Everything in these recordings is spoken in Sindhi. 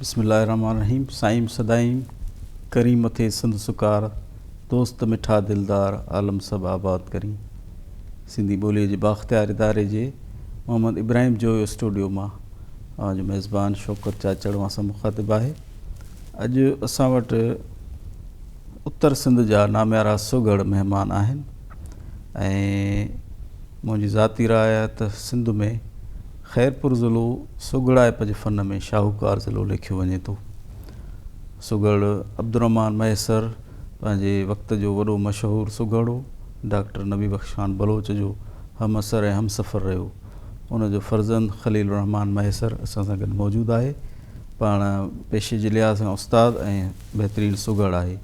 بسم الله الرحمٰن الرحيم سائين سدائين ڪرين مٿي سنڌ سڪار دوست مٺا دلدار عالم سڀ آباد ڪرين سنڌي ٻوليء جي بااختيار اداري جي محمد ابراهيم جويو اسٽوڊيو مان اوهان جو ميزبان شوڪت چاچڙ اوهان سان مخاطب آهي اڄ اسان وٽ اتر سنڌ جا ناميارا سگهڙ مهمان آهن ۽ منهنجي ذاتي راء آهي ته سنڌ ۾ خيرپور ضلعو سگهڙائپ جي فن ۾ شاهوڪار ضلعو ليکيو وڃي ٿو. سگهڙ عبدالرحمان مهيسر پنهنجي وقت جو وڏو مشهور سگهڙ هو. ڊاڪٽر نبي بخش خان بلوچ جو همعصر ۽ همسفر رهيو. ان جو فرزند خليل الرحمان مهيسر اسان سان گڏ موجود آهي. پاڻ پيشي جي لحاظ کان استاد ۽ بهترين سگهڙ آهي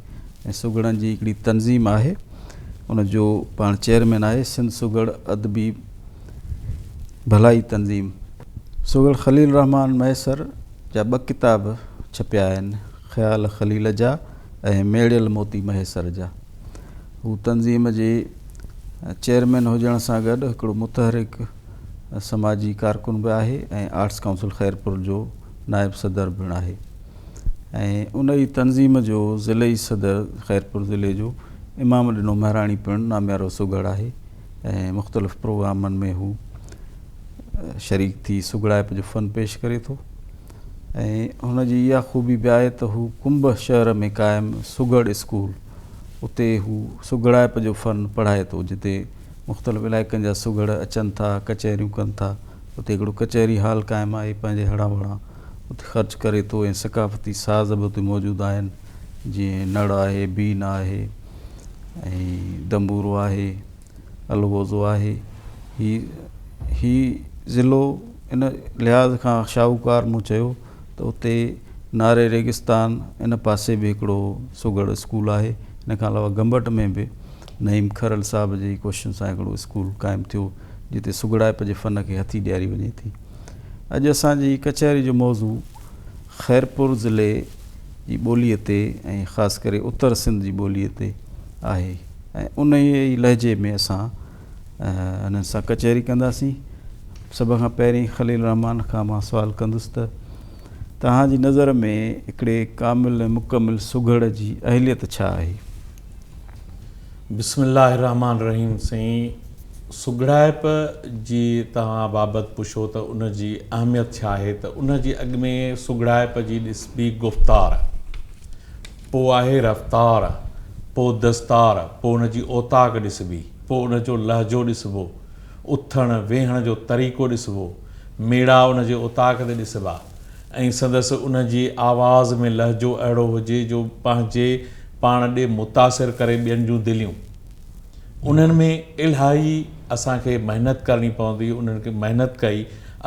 ۽ سگهڙن جي هڪڙي تنظيم آهي ان جو پاڻ چيئرمين آهي سنڌ سگهڙ ادبي ڀلائي تنظيم. سگهڙ خليل الرحمان مهيسر جا ٻه ڪتاب ڇپيا آهن، خيال خليل جا ۽ ميڙيل موتي مهيسر جا. هو تنظيم جي چيئرمين هجڻ سان گڏ هڪڙو متحرڪ سماجي ڪارڪن به آهي ۽ آرٽس ڪائونسل خيرپور جو نائب صدر پڻ آهي ۽ ان ئي تنظيم جو ضلعي صدر خيرپور ضلعي جو امام ڏنو مهراڻي پڻ ناميارو سگهڙ آهي ۽ مختلف پروگرامن ۾ هو شريڪ ٿي سگهڙائپ جو فن پيش ڪري ٿو ۽ هن جي اها خوبي به آهي ته هو ڪنب شهر ۾ قائم سگهڙ اسڪول اتي هو سگهڙائپ جو فن پڙهائي ٿو جتي مختلف علائقن جا سگهڙ اچن ٿا ڪچهريون ڪن ٿا اتي هڪڙو ڪچهري هال قائم آهي پنهنجي هڙان وڙان اتي خرچ ڪري ٿو ۽ ثقافتي ساز به اتي موجود آهن جيئن نڙ آهي بين آهي ۽ دنبورو آهي الغوزو آهي هي هي ضلعو ان لحاظ کان شاهوڪار مون چيو ته اتي ناري ريگستان ان پاسي به هڪڙو سگهڙ اسڪول آهي ان کان علاوه گمبٽ ۾ به نعيم کرل صاحب جي ڪوششن سان هڪڙو اسڪول قائم ٿيو جتي سگهڙائپ جي فن کي هٿي ڏياري وڃي ٿي. اڄ اسان جي ڪچهري جو موضوع خيرپور ضلعي جي ٻوليء تي ۽ خاص ڪري اتر سنڌ جي ٻوليء تي آهي ۽ انهيء ئي لهجي ۾ اسان انهن سان ڪچهري ڪنداسين. سڀ کان پهرين خليل الرحمان کان مان سوال ڪندس ته توهان جي نظر ۾ هڪڙي ڪامل ۽ مڪمل سگهڙ جي اهليت ڇا آهي؟ بسم الله الرحمٰن الرحيم سائين سگهڙائپ جي توهان بابت پڇو ته ان جي اهميت ڇا آهي ته ان جي اڳ ۾ سگهڙائپ جي ڏسبي گفتار پو آهي رفتار پو دستار پو ان جي اوطاق ڏسبي پو ان جو لهجو ڏسبو اٿڻ ويهڻ جو طريقو ڏسبو ميڙا ان جي اوطاق تي ڏسبا ۽ سندس ان جي آواز ۾ لهجو اهڙو هجي جو پنهنجي پاڻ ڏي متاثر ڪري ٻين جون دليون. انهن ۾ الاهي اسان کي محنت ڪرڻي پوندي انهن کي محنت ڪئي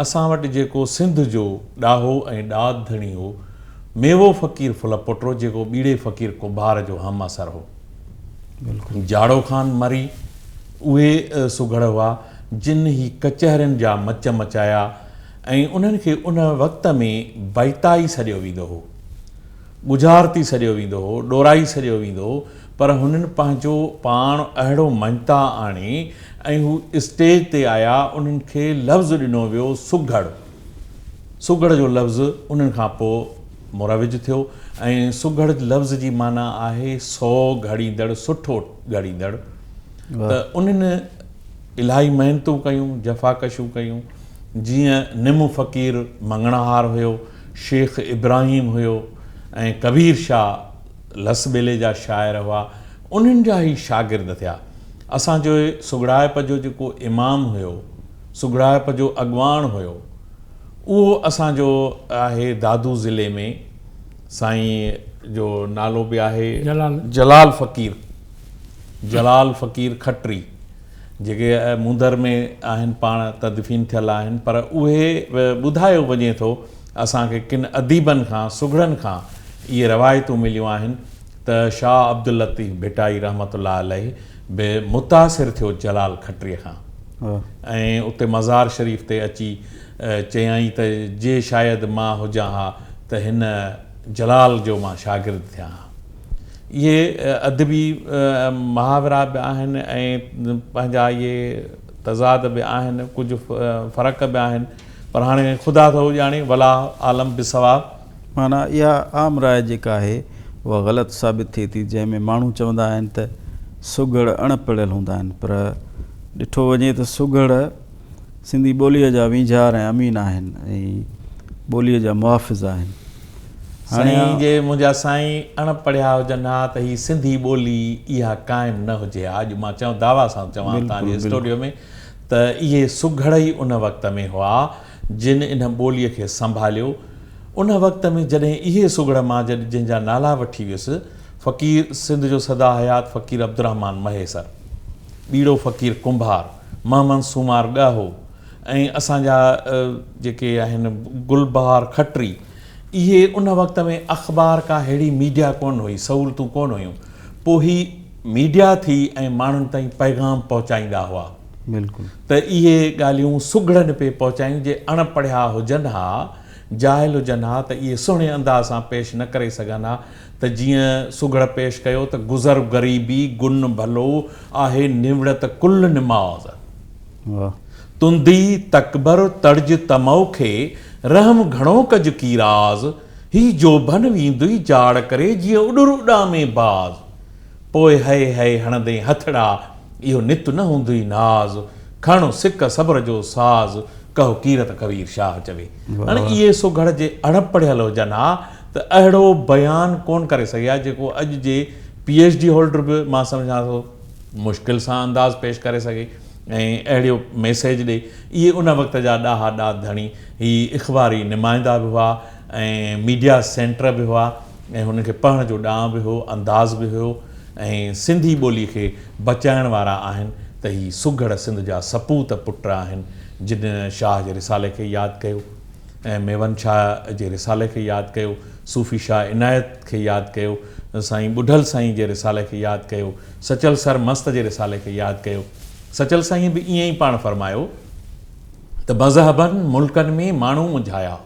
اسان وٽ جيڪو سنڌ جو ڏاهو ۽ ڏات ڌڻي هو ميوو فقير ڦلپوٽو جيڪو ٻيڙي فقير ڪنڀار جو همعصر هو جاڙو خان مري اهي سگهڙ هئا جن هي ڪچهرين جا مچ مچايا ۽ انهن کي ان وقت ۾ بيتائي سڏيو ويندو هو، ڳجهارتي سڏيو ويندو هو، ڏورائي سڏيو ويندو هو، پر هنن پنهنجو پاڻ اهڙو مڃتا آڻي ۽ هو اسٽيج تي آيا، انهن کي لفظ ڏنو ويو سگهڙ. سگهڙ جو لفظ انهن کان پوء مروج ٿيو ۽ سگهڙ لفظ جي معنيٰ آهي سو گهڙيندڙ، سٺو گهڙيندڙ ته انهن الاهي محنتون ڪيون، جفاڪشون ڪيون، جيئن نم فقير مڱڻهار هيو، شيخ ابراهيم هيو ۽ ڪبير شاهه لس ٻيلي جا شاعر هئا، انهن جا هي شاگرد ٿيا. اسان جو سگهڙائپ جو جيڪو امام هيو، سگهڙائپ جو اڳواڻ هيو، اهو اسان جو آهي دادو ضلعي ۾ سائين جو نالو به آهي جلال فقير، جلال فقير کٽري. جيڪي موندر ۾ آهن پاڻ تدفين ٿيل آهن پر اهي ٻڌايو وڃي ٿو اسان کي ڪن اديبن کان سگهڙن کان اهي روايتون مليون آهن ته شاهه عبداللطيف ڀٽائي رحمة الله عليه به متاثر ٿيو جلال کٽري کان ۽ اتي مزار شريف تي اچي چيائين ته جي شايد مان هجان ها ته هن جلال جو مان شاگرد ٿيان ها. اهي ادبي محاورا به آهن ۽ پنهنجا اهي تضاد به آهن، ڪجهه فرق به آهن، پر هاڻي خدا ٿو ڄاڻي، والله اعلم بالصواب. معنيٰ اها عام راء جيڪا آهي اها غلط ثابت ٿئي ٿي جنهن ۾ ماڻهو چوندا آهن ته سگهڙ اڻ پڙهيل هوندا آهن پر ڏٺو وڃي ته سگهڙ سنڌي ٻوليء جا وينجهار ۽ امين آهن ۽ ٻوليء جا محافظ آهن. هاڻي سائين جي منهنجا سائين اڻ پڙهيا هجن ها ته هي سنڌي ٻولي اها قائم نه هجي ها اڄ مان چوان دعويٰ سان چوان توهان جي اسٽوڊيو ۾ ته اهي سگهڙ ئي ان وقت ۾ هئا جن ان ٻوليء کي سنڀاليو. ان وقت ۾ جڏهن اهي سگهڙ مان جڏ جنهن جا نالا وٺي ويس، فقير سنڌ جو سدا حيات فقير عبدالرحمان مهيسر، ٻيڙو فقير ڪنڀار، محمد سومار ڳاهو ۽ اسان جا جيڪي آهن گل بهار کٽري، اهي ان وقت ۾ اخبار ڪا ههڙي ميڊيا ڪونه هئي، سهولتون ڪونه هيون، پوء هي ميڊيا ٿي ۽ ماڻهن تائين پيغام پهچائيندا هئا. بلڪل. ته اهي ڳالهيون سگهڙن پئي پهچايون جي اڻ پڙهيا هجن ها، جاهل هجن ها ته اهي سهڻي انداز سان پيش نه ڪري سگهن ها ته جيئن سگهڙ پيش ڪيو ته گذر غريبي گن ڀلو آهي نوڙت ڪل نماز. واھ. تندي تڪبر تڙج طمع کي رحم گهڻو ڪج ڪي راز هي جوڀن ويندوئي جاڙ ڪري جيئن اڏر اڏامي باز. پوء هئي هئي هڻندين هٿڙا، اهو نت نه هوندوئي ناز، کڻ سڪ صبر جو ساز، ڪهو ڪيرت ڪبير شاهه چوي. هاڻي اهي سگهڙ جي اڻ پڙهيل هجن ها ته اهڙو بيان ڪونه ڪري سگهي ها جيڪو اڄ جي پي ايڇ ڊي هولڊر به مان سمجهان ٿو مشڪل سان انداز پيش ڪري سگهي ۽ اهڙو ميسيج ڏئي. اهي ان وقت جا ڏاها ڏات ڌڻي هي اخباري نمائندا به هئا ۽ ميڊيا سينٽر به هئا. ۽ هن کي پڙهڻ جو ڏانء به هو، انداز به هيو ۽ سنڌي ٻولي کي بچائڻ وارا آهن ته هي سگهڙ سنڌ جا سپوت پٽ آهن جن شاهه جي رسالي کي ياد ڪيو ۽ ميون شاهه جي رسالي کي ياد ڪيو، صوفي شاهه عنايت کي ياد ڪيو، سائين ٻڍل سائين جي رسالي کي ياد ڪيو، سچل سر مست جي رسالي کي ياد ڪيو. سچل سائين به ائين ئي پاڻ فرمايو ته مذهبن ملڪن ۾ ماڻهو منجهايا.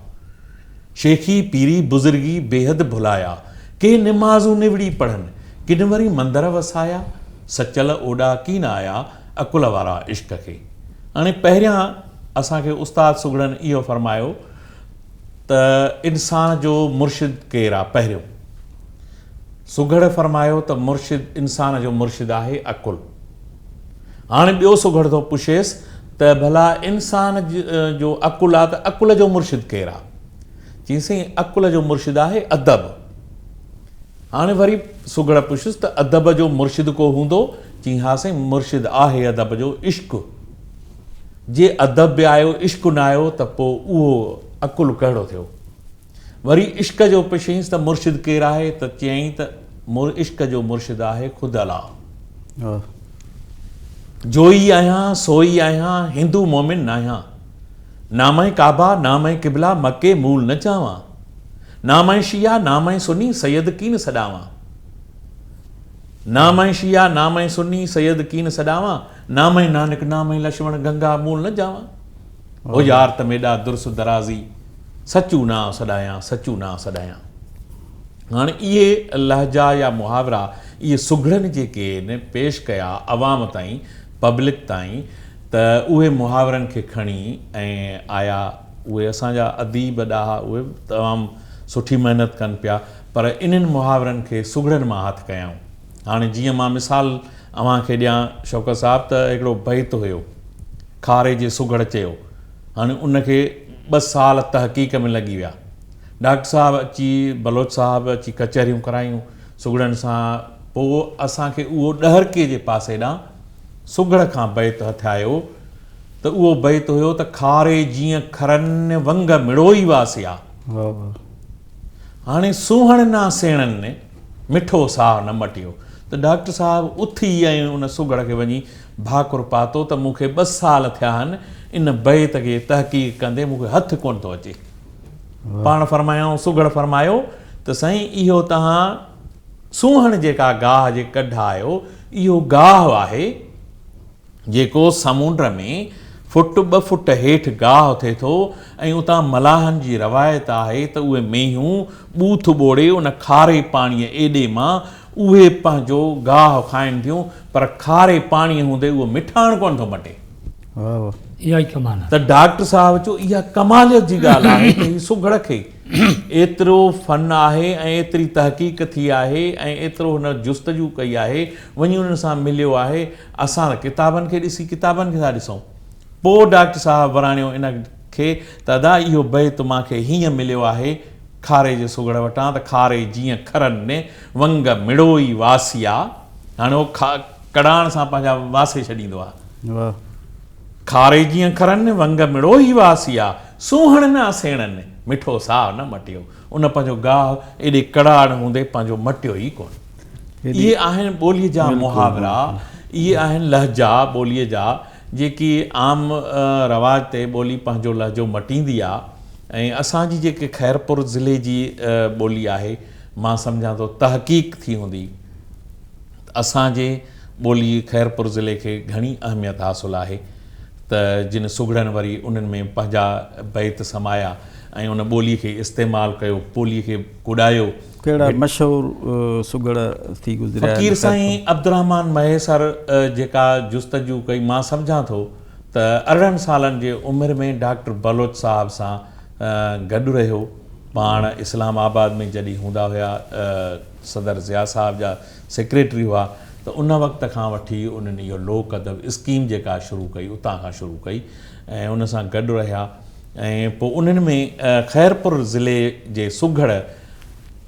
شيخي، پيري، بزرگي بيحد ڀلايا. ڪي نمازون نوڙي پڙهن، ڪن وري مندر وسايا. سچل اوڏا ڪين آيا، عقل وارا عشق کي. هاڻي پهريان اسان کي استاد سگهڙن اهو فرمايو ته انسان جو مرشد ڪير آ؟ پهريون سگهڙ فرمايو ته مرشد انسان جو مرشد آهي عقل. هاڻي ٻيو سگهڙ ٿو پڇيس ته ڀلا انسان جو عقل آ ته عقل جو مرشد ڪير آ؟ چيائين سائين عقل جو مرشد آهي ادب. هاڻي وري سگهڙ پڇيس ته ادب جو مرشد ڪو هوندو؟ چيائين ها سائين مرشد آهي ادب جو عشق. جي ادب به آيو عشق نه آيو ته پوء اهو عقل ڪهڙو ٿيو؟ وري عشق جو پڇيائينس ته مرشد ڪير آهي ته چيائين ته عشق جو مرشد آهي خود الله. جوئي آهيان سوئي آهيان هندو مؤمن ناهيان نامئين ڪعبه نامئين قبله مڪي مول نه چاوان نامئين شيعه نامئين سني سيد ڪين سڏاوان نامئين شيعه نامئين سني سيد ڪين سڏاوان نامئين نانڪ نامئين لشمڻ گنگا مول نه جاوان. او يار ته ميڏا درس درازي، سچو نانء سڏايان، سچو نانء سڏايان. هاڻ اهي لهجا يا محاورا اهي سگهڙن جيڪي آهن پيش ڪيا عوام تائين، پبلڪ تائين ته اهي محاورن کي کڻي ۽ آيا اهي اسان جا اديب ڏاها اهي به تمام سٺي محنت ڪن پيا پر انهن محاورن کي سگهڙن مان هٿ ڪيائون. هاڻي جيئن مان مثال اوهان کي ڏيان شوڪت صاحب ته هڪڙو بيت هيو. کاري جي سگهڙ چيو. هاڻي ان کي ٻه سال تحقيق ۾ لڳي ويا. ڊاڪٽر صاحب اچي بلوچ صاحب اچي ڪچهريون ڪرايون سگهڙن سان پوء اسان کي اهو ڏهرڪي جي پاسي ڏانهن سگهڙ کان بيت هٿ آيو ته اهو بيت هيو ته کاري جيئن کرن ونگ مڙوئي واسيا. هاڻي سونهڻ نا سيڻن مٺو ساهه نه مٽيو ته ڊاڪٽر صاحب اٿي ۽ ان سگهڙ کي وڃي ڀاڪر پاتو ته مون کي ٻه سال ٿيا آهن ان بيت کي تحقيق ڪندي مون کي هٿ ڪونه ٿو اچي. پاڻ فرمايائون سگهڙ فرمايو ته سائين اهو توهان سونهڻ جيڪا گاهه جي ڪڍ آيو اهو گاهه آهي جيڪو سمونڊ ۾ فٽ ٻه فٽ هيٺ گاهه ٿئي ٿو ۽ اتان ملاحن جي روايت آهي ته اهي مينهون ٻوٿ ٻوڙي ان کاري پاڻيء ايڏي مان اهي پنهنجو گاهه کائن ٿيون پر کاري پاڻيء هوندي اهو مٺاڻ ڪونه ٿو مٽي. اها ئي ڪمال آهي. ته ڊاڪٽر صاحب چيو اها ڪماليت جي ڳالهه آهي ته هي سگهڙ کي ايترو فن آهي ۽ ايتري تحقيق ٿي آهي ۽ ايترو هن جستجو ڪئي آهي، وڃي انهن سان مليو آهي، اسان ته ڪتابن کي ڏسي ڪتابن کي ٿا ڏسون. پوء ڊاڪٽر صاحب وراڻيو ان کي ته ادا اهو بيت مان کي هيئن مليو آهي کاري جي سگهڙ وٽان ته کاري جيئن کرن ونگ مڙوئي واسيا هاڻي اهو ڪڙاڻ سان پنهنجا واسي ڇڏيندو آهي. واهه. کاري جيئن کرن ونگ مڙوئي واسيا سونهڻ نه اسيڻن مٺو ساهه نه مٽيو. ان پنهنجو گاهه ايڏي ڪڙاڻ هوندي پنهنجو مٽيو ئي ڪونه. اهي آهن ٻوليء جا محاورا، اهي آهن لهجا ٻوليء جا جيڪي عام رواج تي ٻولي پنهنجو لهجو مٽيندي آ ۽ اسان جي جيڪي خيرپور ضلعي جي ٻولي آهي مان سمجهان ٿو تحقيق ٿي هوندي ته اسان جي ٻولي خيرپور ضلعي کي گهڻي اهميت حاصل آهي ته جن سگهڙن وري انهن ۾ پنهنجا بيت سمايا ۽ ان ٻولي کي استعمال ڪيو ٻولي کي ڪڏايو. ڪهڙا مشهور سگهڙ ٿي گذريا آهن فقير سائين عبدالرحمان مهيسر جيڪا جستجو ڪئي مان سمجهان ٿو ته 18 سالن جي عمر ۾ ڊاڪٽر بلوچ صاحب سان گڏ رهيو پاڻ اسلام آباد ۾ جڏهن هوندا هيا صدر ضياء صاحب جا سيڪريٽري هئا ته ان وقت کان وٺي انهن اهو لوڪ ادب اسڪيم جيڪا شروع ڪئي اتان کان شروع ڪئي ۽ ان سان گڏ رهيا ۽ پوء انهن ۾ خيرپور ضلعي جي سگهڙ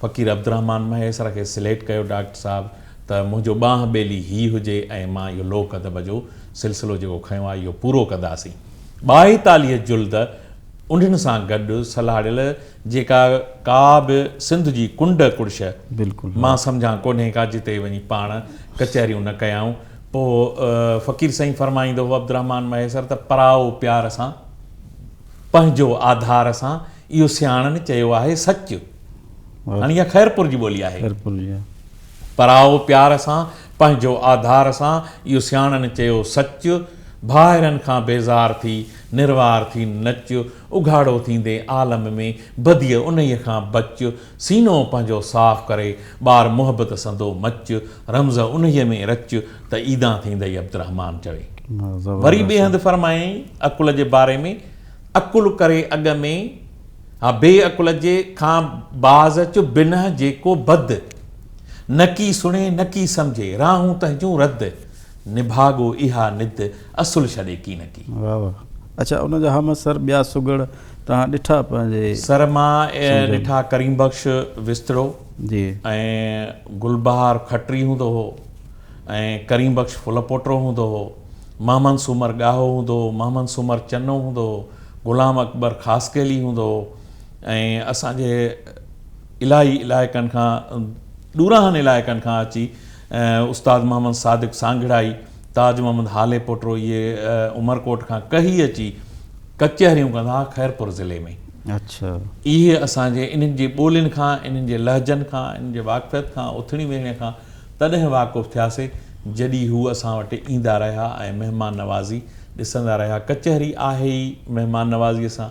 فقير عبدالرحمان مهيسر کي سليڪٽ ڪيو ڊاڪٽر صاحب ته منهنجو ٻانهن ٻيلي هي هجي ۽ مان اهو لوڪ ادب جو سلسلو جيڪو کنيو آهي اهو پورو ڪنداسين. 42 جلد انهن سان گڏ سلهاڙيل جيڪا ڪا به سنڌ جي ڪنڊ ڪڙڇ مان سمجهان ڪونهي ڪا جتي وڃي پاڻ ڪچهريون نه ڪيائون. پوء فقير سائين فرمائيندو هو عبدالرحمان مهيسر ته پرائو پيار سان پنهنجو آڌار سان اهو سياڻن چيو آهي سچ. هاڻي اها خيرپور جي ٻولي آهي. پرائو پيار سان پنهنجو آڌار سان اهو سياڻن چيو سچ. ڀائرن کان بيزار ٿي نروار ٿي نچ. اگهاڙو ٿيندين عالم ۾ بديء انهيء کان بچ. سينو پنهنجو صاف ڪري ٻار محبت سندو مچ. رمز انهيء ۾ رچ ته عيدان ٿيندئي عبدالرحمان چوي. وري ٻئي هنڌ فرمايائين عقل جي باري ۾ عقل ڪري اڳ ۾، ها بي عقل جي کان باز اچ بنهه جيڪو بد، نڪي سڻي نڪي سمجهي، راهون تنهنجون رد، نڀاڳو اها ند، اصل ڇڏي ڪينڪي. واه واه اڇا ان جا همعصر ٻيا سگهڙ توهان ڏٺا پنهنجي سر مان ڏٺا ڪريم بخش وستڙو جي ۽ گلبهار کٽري هوندو هو ۽ ڪريم بخش ڦلپوٽرو هوندو هو. محمد سومر ڳاهو هوندو هو، محمد سومر چنو هوندو هو، غلام اڪبر خاصخيلي هوندو هو ۽ اسان جي الاهي علائقن کان ڏورانهن علائقن کان اچي استاد محمد صادق سانگهڙائي، تاج محمد هاليپوٽو اهي عمرڪوٽ کان ڪهي اچي ڪچهريون ڪندا هئا خيرپور ضلعي ۾. اڇا. اهي اسان جي انهن جي ٻولين کان، انهن جي لهجن کان، انهن جي واقفيت کان، اٿڻي ويهڻي کان تڏهن واقف ٿياسي، جڏهن هو اسان وٽ ايندا رهيا ۽ مهمان نوازي ڏسندا رهيا. ڪچهري آهي ئي مهمان نوازيء سان.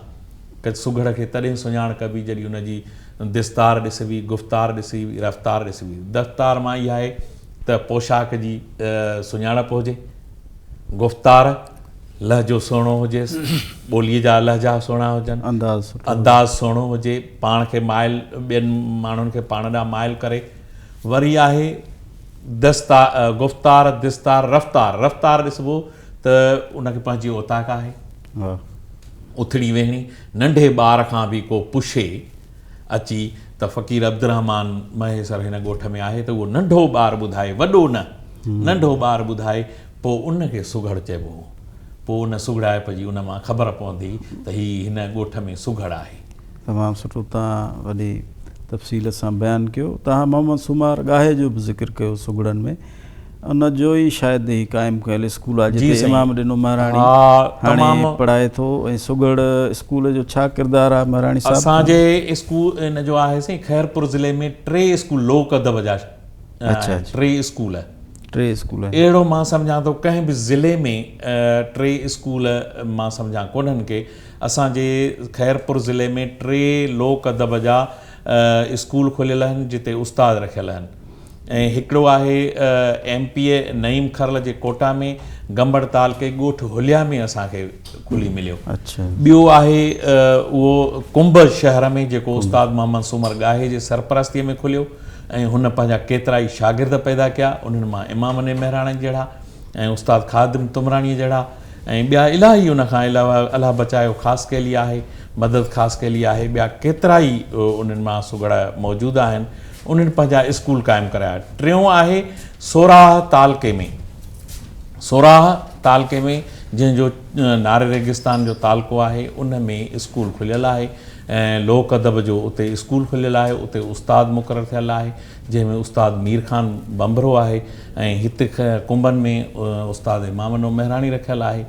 سگهڙ کي تڏهن سڃاڻ ڪبي، جڏهن ان جي دستار ڏسبي، گفتار ڏسبي، رفتار ڏسبي. دستار مان اها آهي ته پوشاڪ جي سڃاڻپ هجي، گفتار، لهجو سهڻو هجيس، ٻوليء جا لهجا سهڻا هجن، انداز سهڻو هجي، پاڻ کي مائل ٻين ماڻهن کي پاڻ ڏانهن مائل ڪري. وري آهي دستا گفتار دستار رفتار رفتار ڏسبو ته ان کي پنهنجي اوطاق آهي اٿڻي ويهڻي ننڍي ٻار کان به ڪو پڇي اچي ته فقير عبدالرحمان مهيسر هن ڳوٺ ۾ آهي ته اهو ننڍو ٻار ٻڌائي وڏو نه ننڍو ٻار ٻڌائي پوء ان کي سگهڙ چئبو هو پوء ان سگهڙائپ جي ان مان خبر پوندي ته هي هن ڳوٺ ۾ سگهڙ آهي. تمام سٺو توهان وڏي تفصيل سان بيان ڪيو. توهان محمد سومار ڳاهي جو به ذڪر ڪيو سگهڙن ۾ ان جو ئي شايد هي قائم ڪيل اسڪول آهي جتي امام ڏنو مهراڻي هاڻي پڙهائي ٿو ۽ سگهڙ اسڪول جو ڇا ڪردار آهي مهراڻي صاحب؟ اسان جي اسڪول ان جو آهي سائين خيرپور ضلعي ۾ ٽي اسڪول لوڪ ادب جا آهن ٽي اسڪول ٽي اسڪول آهن اهڙو مان سمجهان ٿو ڪنهن به ضلعي ۾ ٽي اسڪول مان سمجهان ڪونهن ڪي اسان جي خيرپور ضلعي ۾ ٽي لوڪ ادب جا اسڪول کليل آهن جتي استاد رکيل آهن. ۽ هڪڙو آهي M P A Naeem Kharal جي ڪوٽا ۾ گمبڙ تعلقي ڳوٺ هليا ۾ اسان کي کلي مليو. ٻيو آهي اهو ڪنب شهر ۾ جيڪو استاد محمد سومر ڳاهي جي سرپرستي ۾ کليو ۽ هن پنهنجا ڪيترائي شاگرد پيدا ڪيا انهن مان امام علي مهراڻي جهڙا ۽ استاد خادم تمراڻي جهڙا ۽ ٻيا الاهي ان کان علاوه الله بچايو خاصخيلي آهي مدد خاصخيلي آهي ٻيا ڪيترائي انهن مان سگهڙ موجود آهن انهن پنهنجا اسڪول قائم ڪرايا. ٽيون آهي سوراهه تعلقي ۾ سوراهه تعلقي ۾ جنهن جو ناري ريگستان جو تعلقو آهي ان ۾ اسڪول کليل آهي ۽ لوڪ ادب جو اتي اسڪول کليل آهي اتي استاد مقرر ٿيل آهي جنهن ۾ استاد مير خان ڀنڀرو آهي ۽ هت ڪنبن ۾ استاد امام مهراڻي رکيل آهي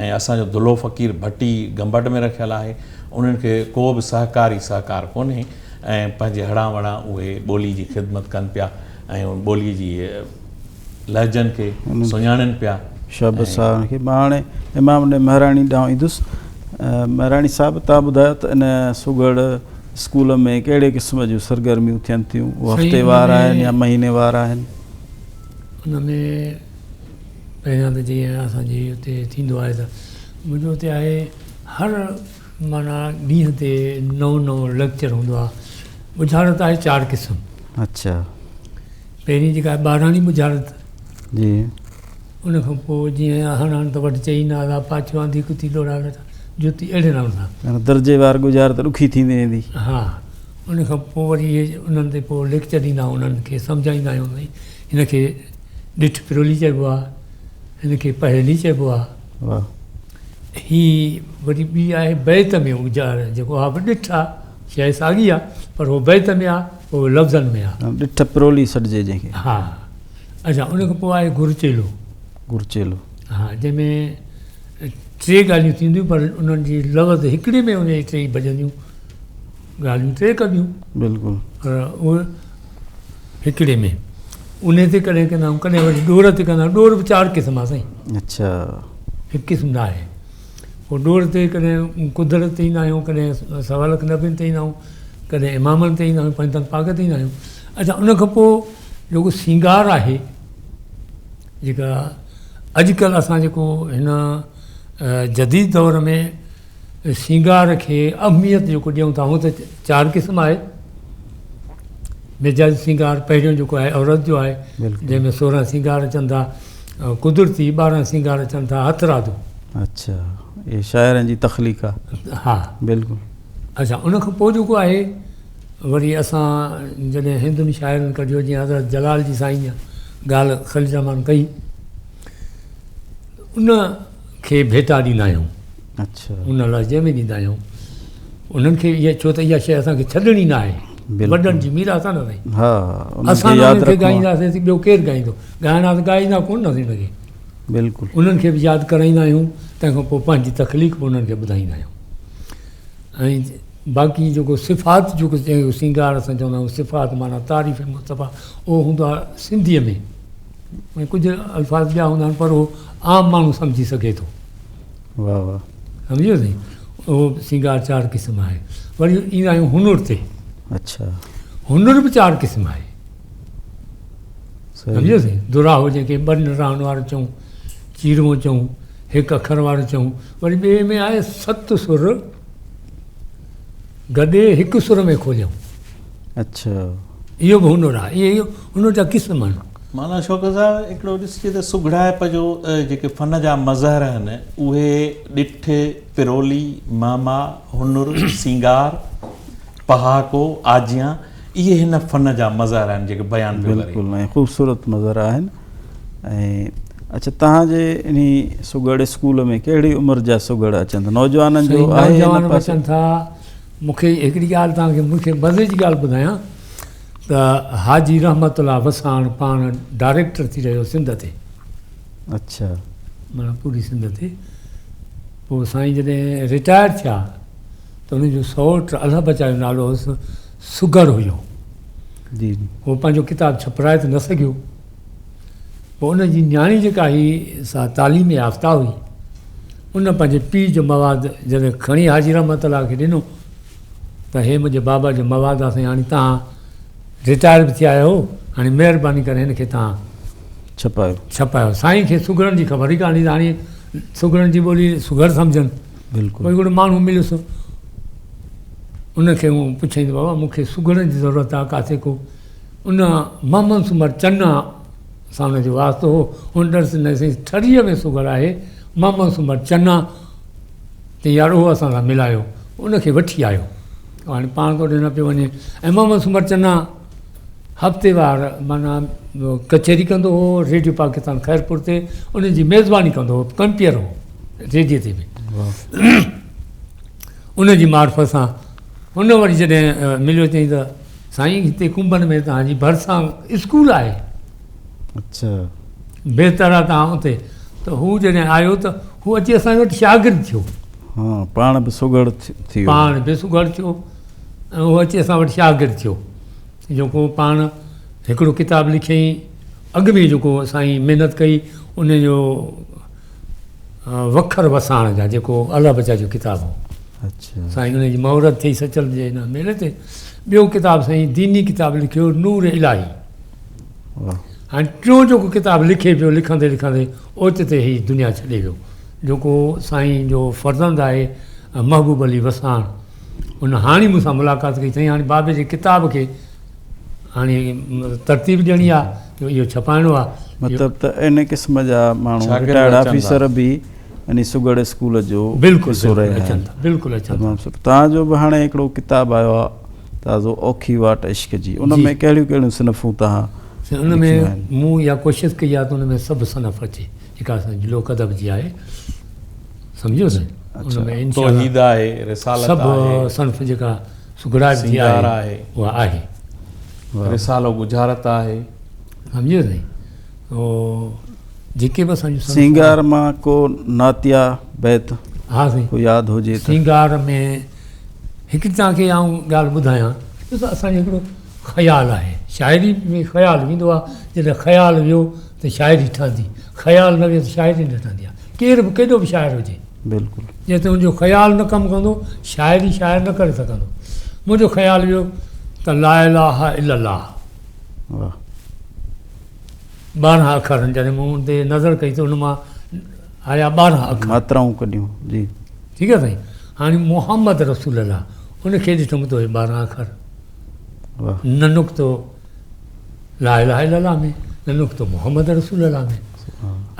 ۽ اسان جو دلو فقير ڀٽي گمبٽ ۾ رکيل آهي انهن کي ڪو به سهڪاري سهڪار ڪونهي ۽ پنهنجي هڙان وڙان اهي ٻولي جي خدمت ڪن پيا ۽ ان ٻولي جي لهجن کي سڃاڻين پيا. شابس آ انهن کي. مان هاڻي امام ڏي مهراڻي ڏانهن ايندس. مهراڻي صاحب توهان ٻڌايو ته ان سگهڙ اسڪول ۾ ڪهڙي قسم جون سرگرميون ٿين ٿيون؟ اهي سائين ان هفتيوار ۾ آهن يا مهينيوار آهن؟ ان ۾ پهريان ته جيئن اسان جي اتي ٿيندو آهي ته منهنجو اتي آهي هر معنيٰ ڏينهن تي نئون نئون ليڪچر هوندو آهي. ڳجهارت آهي چار قسم. اڇا. پهرين جيڪا آهي ٻاراڻي ڳجهارت. جي. ان کان پوء جيئن هڻ هڻ ته وڍ چئي نالا پاڇو آنڌي ڪتي لوڙها لٽا جتي اهڙي نموني سان. معنيٰ درجي وار ڳجهارت ڏکي ٿيندي ويندي. ها ان کان پوء وري اهي انهن تي پوء ليڪچر ڏيندا آهيون انهن کي سمجهائيندا آهيون ڀئي هن کي ڏٺ پرولي چئبو آهي هن کي پهيلي چئبو آهي. واهه. هي وري ٻي آهي بيت ۾ اجار جيڪو اها به ڏٺ آ، شيء ساڳي آ پر هو بيت ۾ آ هو لفظن ۾ آ. ڏٺ پرولي سڏجي جنهن کي. ها اڇا ان کان پوء آهي گرچيلو. گرچيلو. ها جنهن ۾ ٽي ڳالهيون ٿينديون پر انهن جي لفظ هڪڙي ۾ اهي ٽيئي ڀڄنديون ڳالهيون ٽي ڪبيون. بلڪل. پر اهي هڪڙي ۾ انهي تي ڪڏهن ڪندا آهيون ڪڏهن وري ڏور تي ڪندا آهيون ڏور به چار قسم آهي سائين. اڇا. هڪ قسم نه آهي پوء ڏور تي ڪڏهن قدرت تي ايندا آهيون ڪڏهن سوا لک نبين تي ايندا آهيون ڪڏهن امامن تي ايندا آهيون پنجتن پاڪ تي ايندا آهيون اڇا ان کان پوء جيڪو سينگار آهي جيڪا اڄڪلهه اسان جيڪو هن جديد دور ۾ سينگار کي اهميت جيڪو ڏيون ٿا هونء ته چار قسم آهي مجازي سينگار پهريون جيڪو آهي عورت جو آهي جنهن ۾ 16 سينگار اچن ٿا قدرتي 12 سينگار اچن ٿا هٿرادو. اڇا اهي شاعرن جي تخليق آهي. ها بلڪل. اڇا ان کان پوء جيڪو آهي وري اسان جڏهن هندن شاعرن ڪڍيو جيئن حضرت جلال جي سائين ڳالهه خليل الرحمان ڪئي ان کي ڀيٽا ڏيندا آهيون. اڇا. ان لهجي ۾ ڏيندا آهيون انهن کي اها ڇو ته اها شيء اسان کي ڇڏڻي نه آهي وڏن جي ميراث آهي نه سائين ها اسان نه انهن کي ڳائينداسين ته ٻيو ڪير ڳائيندو ڳائڻا ته ڳائيندا ڪونه نه ان کي بلڪل انهن کي به ياد ڪرائيندا آهيون تنهن کان پوء پنهنجي تخليق به انهن کي ٻڌائيندا آهيون ۽ باقي جيڪو صفات جيڪو سينگار اسان چوندا آهيون صفات معنيٰ تعريف مصطفيٰ اهو هوندو آهي سنڌيء ۾ ۽ ڪجهه الفاظ ٻيا هوندا آهن پر اهو عام ماڻهو سمجهي سگهي ٿو واه واه. سمجهيو سائين اهو سينگار چار قسم آهي وري ايندا آهيون هنر تي. اڇا. هنر به چار قسم آهي. سمجهيو سائين دراهو جنهن کي ٻن راهن وارو چئون چيرون چئون هڪ اکر وارو چئون وري ٻئي ۾ آهي ست سر گڏي هڪ سر ۾ کوليائون. اڇا. اهو به هنر آهي. اهي هنر جا قسم آهن. معنيٰ شوڪت صاحب هڪڙو ڏسجي ته سگهڙائپ جو جيڪي فن جا مظهر آهن اهي ڏٺ، پرولي، معما، هنر، سينگار، پهاڪو، آجيان اهي هن فن جا مظهر آهن جيڪي بيان پيو ڪري. بلڪل ۽ خوبصورت مظهر آهن ۽ اڇا توهان جي انهي سگهڙ اسڪول ۾ ڪهڙي عمر جا سگهڙ اچن ٿا نوجوانن جو آهي نوجوان به اچن ٿا مون کي هڪڙي ڳالهه توهان کي مون کي مزي جي ڳالهه ٻڌايان ته حاجي رحمت الله وساڻ پاڻ ڊائريڪٽر ٿي رهيو سنڌ تي. اڇا. معنيٰ پوري سنڌ تي. پوء سائين جڏهن رٽائر ٿيا ته ان جو سئوٽ الهه بچايو نالو هوس سگهڙ هيو. جي جي. هو پنهنجو ڪتاب ڇپرائي ته نه سگهيو. پوء ان جي نياڻي جيڪا هئي سا تعليم يافته هئي. ان پنهنجي پيء جو مواد جڏهن کڻي حاجي رحمت الله کي ڏنو ته هي منهنجي بابا جو مواد آ سائين هاڻي توهان رٽائر به ٿيا آهيو هاڻي مهرباني ڪري هن کي توهان ڇپايو. ڇپايو. سائين کي سگهڙن جي خبر ئي ڪانه هئي ته هاڻي سگهڙن جي ٻولي سگهڙ سمجهن. بلڪل. پوء هڪڙو ماڻهو مليس ان کي مون پڇيائين ته بابا مون کي سگهڙن جي ضرورت آهي ڪاٿي ڪو ان محمد سومر چنا سان ان جو واسطو هو هن ڏس نه سائين ٺريء ۾ سگهڙ آهي محمد سومر چنا چيائين يار اهو اسان سان ملايو ان کي وٺي آيو هاڻي پاڻ ته اوڏي نه پيو وڃي ۽ محمد سومر چنا هفتيوار معنيٰ ڪچهري ڪندو هو ريڊيو پاڪستان خيرپور تي ان جي ميزباني ڪندو هو ڪمپيئر هو ريڊيو تي به ان جي معرفت سان هن وري جڏهن مليو چيائين ته سائين هتي ڪنبن ۾ توهان جي ڀرسان اسڪول آهي اچھا بهتر آهي توهان اتي ته هو جڏهن آيو ته هو اچي اسان وٽ شاگرد ٿيو ها پاڻ به سگهڙ ٿي ويو پاڻ به سگهڙ ٿيو ۽ هو اچي اسان وٽ شاگرد ٿيو جيڪو پاڻ هڪڙو ڪتاب لکيائين اڳ ۾ جيڪو سائين محنت ڪئي ان جو وکر وساڻ جا جيڪو الله بچا جو ڪتاب هو سائين ان جي مهورت ٿي سچل جي هن ميلي تي ٻيو ڪتاب سائين ديني ڪتاب لکيو نور الاهي هاڻي ٽيون جيڪو ڪتاب لکي پيو لکندي لکندي اوچتي هي دنيا ڇڏي ويو جيڪو سائين جو فرزند آهي محبوب علي وساڻ ان هاڻي مون سان ملاقات ڪئي سائين هاڻي بابي جي ڪتاب کي هاڻي ترتيب ڏيڻي آ جو اهو ڇپائڻو آ. مطلب ته ان قسم جا ماڻهو رٽائرڊ آفيسر به انهي سگهڙ اسڪول جو حصو رهيا آهن. بلڪل اچن ٿا. توهان جو به هاڻي هڪڙو ڪتاب آيو آ تازو اوکي واٽ عشق جي ان ۾ ڪهڙيون ڪهڙيون صنفون توهان لکيون آهن؟ ان ۾ مون اها ڪوشش ڪئي آ ته ان ۾ سڀ صنف اچي جيڪا اسان جي لوڪ ادب جي آهي سمجهيو سائين ان ۾ انشاء الله توحيد آهي رسالت آهي سڀ صنف جيڪا سگهڙائپ جي آهي اها آهي. رسالو ڳجهارت آهي. سمجهيو سائين او جيڪي به اسان جون سينگار مان ڪو نعتيه بيت ها سائين ڪو ياد هجي ته. سينگار ۾ هڪڙي توهان کي آئون ڳالهه ٻڌايان ڏسو اسان جو هڪڙو خيال آهي شاعري ۾ خيال ويندو آهي جڏهن خيال ويو ته شاعري ٺهندي خيال نه ويو ته شاعري نه ٺهندي آهي ڪير به ڪيڏو به شاعر هجي بلڪل. جيستائين ان جو خيال نه ڪم ڪندو، شاعري شاعر نه ڪري سگهندو. منهنجو خيال ويو ته لا اله الا الله. واھ. 12 اکر آهن، جڏهن مون ان تي نظر ڪئي ته ان مان آيا 12 اکر. ماترائون ڪڍيون جي. ٺيڪ آهي سائين. هاڻي محمد رسول الله ان کي ڏٺم ته اهي 12 اکر. واھ. نه نقطو. لا اله الا الله ۾ نه نقطو محمد رسول الله ۾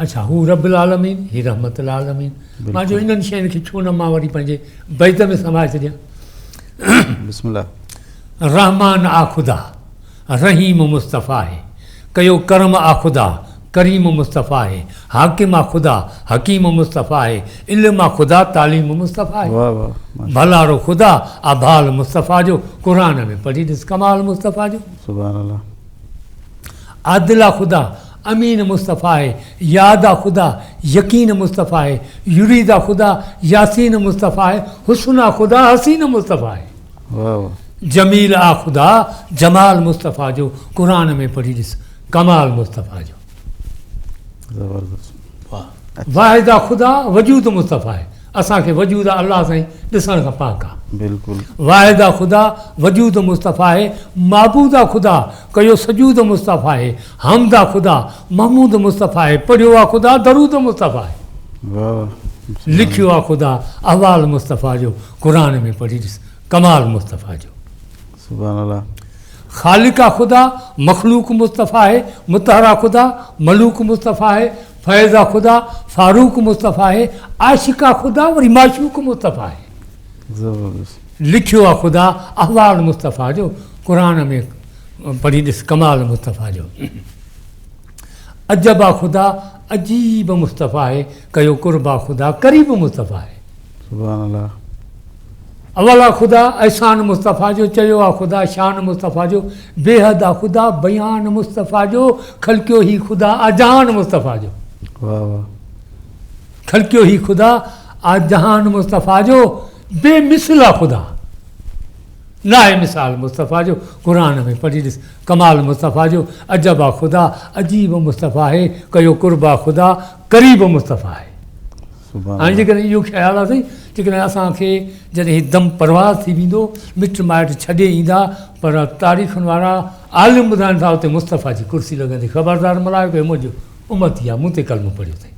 اڇا هو رب العالمين هي رحمت العالمين مان جو انهن شين کي ڇو نه مان وري پنهنجي بيت ۾ سمائي ڇڏيان بسم الله رحمان آ خدا رحيم مصطفيٰ هي ڪيو ڪرم آ خدا ڪريم مصطفيٰ هي حاڪم آ خدا حڪيم مصطفيٰ هي علم آ خدا تعليم مصطفيٰ هي ڀلارو خدا آ ڀال مصطفيٰ جو قرآن ۾ پڙهي ڏس ڪمال مصطفيٰ جو سبحان الله. عادل آ خدا امين مصطفيٰ هي ياد آ خدا يقين مصطفيٰ هي يريد آ خدا ياسين مصطفيٰ هي حسن آ خدا حسين مصطفيٰ هي جميل آ خدا جمال مصطفيٰ جو قرآن ۾ پڙهي ڏس ڪمال مصطفيٰ جو. زبردست. واحد آ خدا وجود مصطفيٰ آهي اسان کي وجود آ الله سائين ڏسڻ کان پاڪ آ. بلڪل. واحد آ خدا وجود مصطفيٰ آهي معبود آ خدا ڪيو سجود مصطفيٰ آهي حمد آ خدا محمود مصطفيٰ آهي پڙهيو آ خدا درود مصطفيٰ آهي واھ لکيو آ خدا احوال مصطفيٰ جو قرآن ۾ پڙهي ڏس ڪمال مصطفيٰ جو. سبحان الله. خالق آ خدا، مخلوق مصطفيٰ آهي، مطهر آ خدا، ملوڪ مصطفيٰ آهي، فيض آ خدا، فاروق مصطفيٰ آهي، عاشق آ خدا وري معشوق مصطفيٰ آهي. زبردست. لکيو آ خدا احوال مصطفيٰ جو، قرآن ۾ پڙهي ڏس ڪمال مصطفيٰ جو. عجب آ خدا، عجيب مصطفيٰ آهي، ڪيو قرب آ خدا، قريب مصطفيٰ آهي. سبحان الله. اول آ خدا احسان مصطفيٰ جو چيو آ خدا شان مصطفيٰ جو بيحد آ خدا بيان مصطفيٰ جو خلقيو هي خدا آ جهان مصطفيٰ جو واه واه. خلقيو هي خدا آ جهان مصطفيٰ جو بي مثل آ خدا ناهي مثال مصطفيٰ جو قرآن ۾ پڙهي ڏس ڪمال مصطفيٰ جو عجب آ خدا عجيب مصطفيٰ آهي ڪيو قرب آ خدا قريب مصطفيٰ آهي. سبحان هاڻي الله. جيڪڏهن اهو خيال آ سائين جيڪڏهن اسان کي جڏهن هي دم پرواز ٿي ويندو، مٽ مائٽ ڇڏي ايندا، پر تاريخن وارا عالم ٻڌائن ٿا اتي مصطفيٰ جي ڪرسي لڳندي. خبردار ملائڪ هي منهنجو امتي آ، مون تي ڪلمو پڙهيو اٿئي.